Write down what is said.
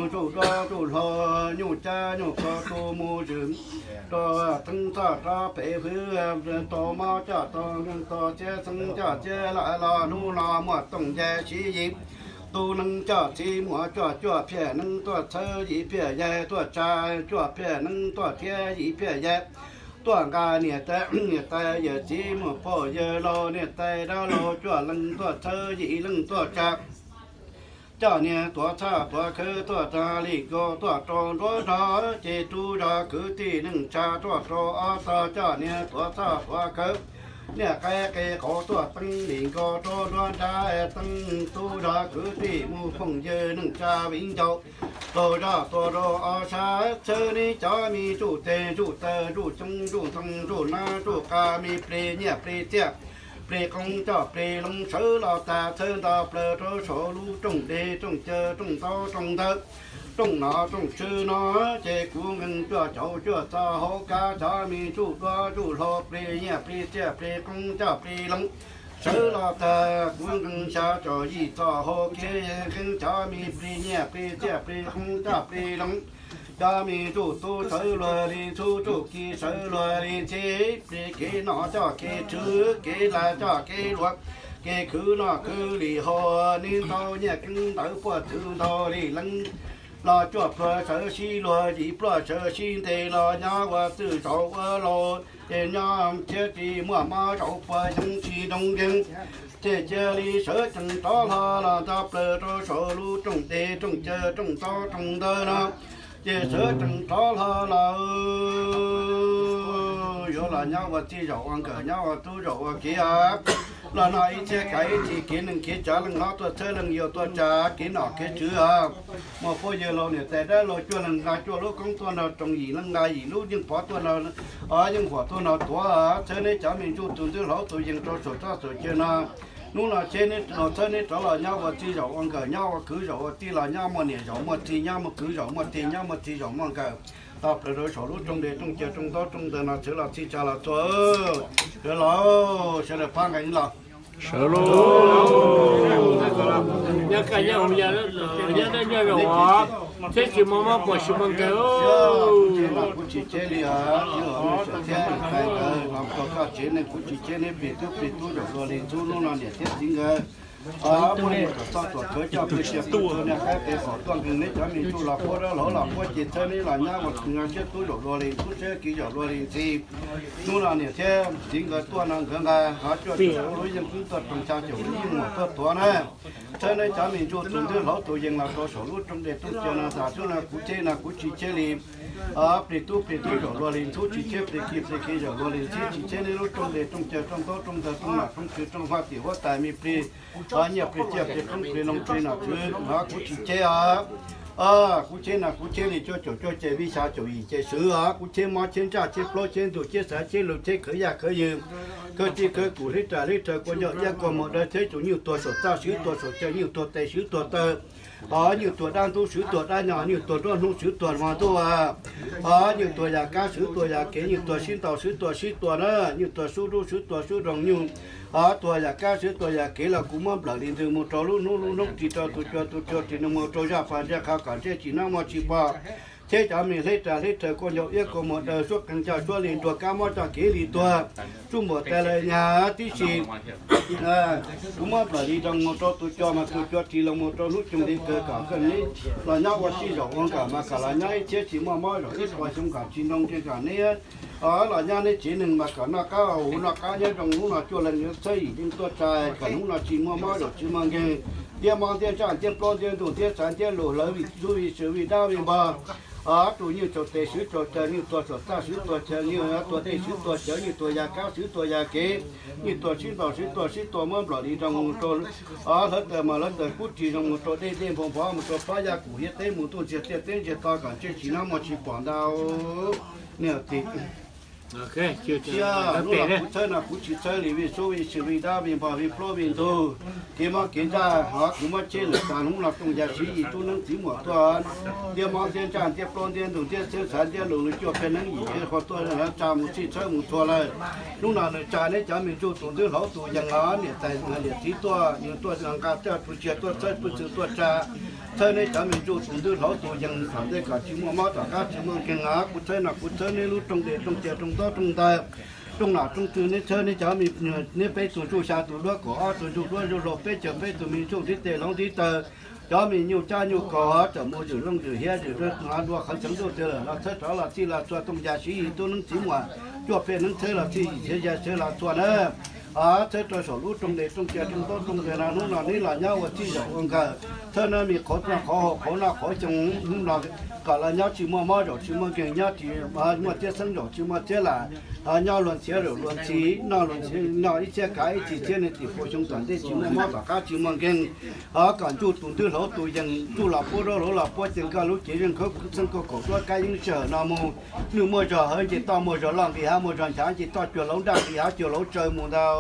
ntsuj duab ntsuj hlau, nyuj cab nyuj kho tu mus zwm, rau theeb txhoj rov pem hwv, tau mob coj tau nkeeg tau txiab xeeb coj txiab laj los hnub no muaj tooj nce siv yim, tub neeb coj txiv muam coj cuaj phiaj neeb tuaj txhawb yim phiaj yaig tuaj tsa, cuaj phiaj neeb tuaj thiab yim phiaj yaig tuaj nqa niam tais, niam tais yawm txiv muam phauj yawg laus niam tais dab laug cuaj leej tuaj txhawb yim leej tuaj tsa. Coj niag tuav txhaj tuav khawv tuaj rau li nkaus tuaj rau nruab nrog ces rub zog kwv tij neej tsa tuaj rau ob tog coj niag tuav txhaj tuav khawv, niaj qaib qe qauv tuaj teeb li nkaus rau nruab nrab teeb tub zog kwv tij mus phooj ywg neej tsa viv ncaus. Taug zog tuaj rau ob sab txhawb neb cov me ntsuj tes ntsuj taw ntsuj coob ntsuj ntoo ntsuj nab ntsuj qa me plig nyiaj plig txiaj plig qoob coj plig loo sawv los tas txhawb nta plaws rau saum lub rooj dej rooj caw rooj ntaub rooj ntawv rooj nov rooj tswb no ces kuv nkees cuaj caum cuaj txoj hauv kab cov me ntsuj duab ntsuj hlau plig nyiaj plig txiaj plig qoob coj plig loo sawv los tag kuv nkees xya caum yim txoj hauv kev nkees cov me plig nyiaj plig txiaj plig qoob coj plig loo cov me ntsuj tub sawv luag li ntxhub ntsuj ki sawv luag li ntxhib plig kev noj coj kev tswv kev la coj kev luav kev khwv noj khwv li hau neb ntau nyiaj keeb ntawv puag txwv ntau li leeb los cuaj pluag sawv sib luag yim pluag sawv sib ntes los nyob ua txwj zaum ua laus ces nyob thiab tsis muaj mob zaum puas xyoo tsis nroo nkeeg ces cia li sawv tsees rov hlo los nta plaws rau saum lub rooj dej rooj caw rooj ntaub rooj ntawv no ces sawv tsees rov hlo los yuav los nyob ua txij zaum ua nkawm nyob ua tub zaum ua kev os. Los no ib txhiab kav ib txhis kev neeg kev tsav leej hlob tuaj txhawb leej yau tuaj tsa kev nom kev tswv os. Muaj phooj ywg laus niam tais dab laug cuaj leej nqa cuaj lub koob tuaj no roos yim leej nqa yim lub yeej pov tuaj no, yeej huam tuaj no tuav txhawb neb cov me ntsuj tus ntxwb hlauv tus yees rau saum txoj saum caw no. Hnub no tsheb neb no txhawb neb rov los nyob ua txij zaum ua nkawm nyob ua kwv zaum ua tij los nyob muaj niam zaum muaj txiv nyob muaj kwv zaum muaj tij nyob muaj txiv zaum muaj nkawm. Tau plaws rau saum lub rooj dej rooj caw rooj ntaub rooj ntawv no txhawb los txhij tsa los txhua sawv los sawv daws pab nqe los. Sawv los. Nyob kaj nyob hauv nyob dawb nyob zoo os, thiab tsis muaj mob puas tsis muaj nkeeg. Kuv tsis cheb li os, thiab ntawd los rau koj tsev neeg kuv tsis cheb neb plig tub plig tub zaum luag li ntxhub hnub no niam thiab txiv nkawd muaj li kom txoj tuam khawv coj plig cia plig tub niaj qaib pem kom tuaj nkees neb cov me ntsuj los puab dab laug los puab ces txhawb neb los nyab ua siab tub zaum luag li ntxhub siab kiv zaum luag li ntxhi. Hnub no niam thiab txiv nkawd tuaj no nkawd nqa hov cuaj caum lub yeej kub tuaj roos xya caum lub yeej muam tuaj tuav na. Txhawb neb cov me ntsuj tus ntxwb hlauv tus yees los rau saum lub rooj dej rooj caw no tas xub no kuv cheb no kuv tsis cheb li. Plig tub plig tub zaum luag li ntxhub tsis cheb plig khi plig khi zaum luag li ntxhib tsis cheb neb lub rooj dej rooj caw rooj ntaub rooj ntawv rooj nom rooj tswv rooj huab tim huab tais me plig nyiaj plig txiaj plig qoob plig loo plig nom tswv no kuv tsis cheb os. Kuv cheb no kuv cheb li cuaj caum cuaj ces vij xya caum yim ces swv os. Kuv cheb mob cheb ntsaj cheb plaub cheb ntug cheb xav cheb lug cheb khawv yaj khawv ywg, khawv tij khawv kum hleb ras hleb rhaw kua ncauj iab kua muag dawb cheb tsuas nyuj tuag saum txaj swv tuag saum caw nyuj tuag tes swv tuag taw, nyuj tuag dab ntub swv tuag dab nyog nyuj tuag nruab hnub swv tuag hmo ntuj, nyuj tuag yam kab swv tuag yam kev nyuj tuag sib ntaus swv tuag sib tua na, nyuj tuag sub dub swv tuag sub doog nyuj tuag yam kab swv tuag yam kev los kuv muab nplawm li ntws mus rau lub hnub lub hnub ris rau tus cua tus cua ris nws mus rau zaj pas ntsej qhov kom ntsej tsis hnab muaj tsis pom. Cheb cov me hleb ras hleb rhaw kua ncauj iab kua muag daws suab qees caj suab li nruas kab mob coj kev li tuag, tsuj npuam tais lawv nyag tib si. Kuv muab nplawm li rau mus rau tus cua mas tus cua ris los mus rau hnub coog li kawg kom koj neb los nyob ua txij zaum ua nkawm mas kom los nyob ib txhiab tsis muaj mob zaum ib puas xyoo kom tsis nroo nkeeg kom neb los nyob neb tsev neeg mas kom noj qab ua huv noj qab nyob zoo hnub no cuaj leeg yuav txhawb yim yeej tuaj tsa kom hnub no tsis muaj mob zaum tsis muaj nkeeg. Ntiab mob ntiab ntsaj ntiab plaub ntiab ntug ntiab xav ntiab lus hlawv vij txhub vij sw vij dab vij npog. Tus nyuj tsaus tes swv tsaus caw nyuj tuag saum txaj swv tuag caw nyuj tuag dej swv tuag cawv nyuj tuag ya kab swv tuag ya kev, nyuj tuag sib ntaus swv tuag sib tua muab nplawm li rau mus rau hlawv taws mas hlawv taws kub ris zoo mus rau dej dej npog npov mus rau plab yaj kum hiab teb mus ntuj ntsiag tiaj teb ntsiag to kom ntsej tsis hnab muaj tsis pom ntau. Niam tim Hnub no kuv txhawb no kuv tsis txhawb li vij sub vij sw vij dab vij npog vij plaub vij ntug, kev mob kev ntsaj hov kuv muab cheb lawm tas hnub no rooj ya siv yim tub neeb txiv muam tuaj. Ntiab mob ntiab ntsaj ntiab plaub ntiab ntug ntiab xeeb xav ntiab lus lus cuaj peb neeb yim peb qhua tuaj tsa mus txhij txhawb mus txhua lawm. Hnub no nws tsa neb cov me ntsuj tus ntxwb hlauv tus yees los niam tais niam txiv tuaj nws tuaj nqa coj tus tsiag tuaj txhawb tuaj txhwm tuaj tsa Txhawb neb cov me ntsuj tus ntwb hloov tus yees, tom ntej kom tsis muaj mob tom qab tsis muaj nkeeg. Kuv txhawb no kuv txhawb neb lub rooj dej rooj ceg rooj ntob rooj ntawd, rooj nom rooj tswv, neb txhawb neb cov me, neb peb tus ntsuj xya tus duab kaum ob tus ntsuj duab zuj zus, peb caug peb tus me ntsuj ntiv tes hloov ntiv taw, cov me nyuj cab nyuj kaus tawm mus zwm looj zwm hiav zwm dua qhawv xeev ntuj twg lawm los txhawb rov los txij los txhua, tooj ya siv yig tub neeb txiv muam cuaj pej neeb txhawb los txij, yim txhiab ya txhawb los txhua na. Txhawb rau saum lub rooj dej rooj ceg rooj ntob rooj ntawd no, hnub no neb los nyob ua txij zaum ua nkawm, txhawb neb me qhov noj qhov haus, qhov noj qhov xyoo, hnub no kom los nyob tsis muaj mob zaum tsis muaj nkeeg, nyob tsis muaj txiab xeeb zaum tsis muaj txiab lam, nyob luag ntxhiav zaum luag ntxhi, noj luag ntxhiav noj ib txhiab kav ib txhis txhiab, niaj tim pua xyoo tom ntej tsis muaj mob tom qab tsis muaj nkeeg. Kom ntsuj tus ntwb hloov tus yees, ntsuj los puab duab hloov los puab ceg, koj lub cev zeeg khawb xeeb koj kaum duab kab yeeb sij hawm no mus, nwj muaj zog hawv nce toj muaj zog loj, nqis hav muaj zog nchav nce toj, cuag hloov nraj nqis hav cuag hloov tsawv mus ntag.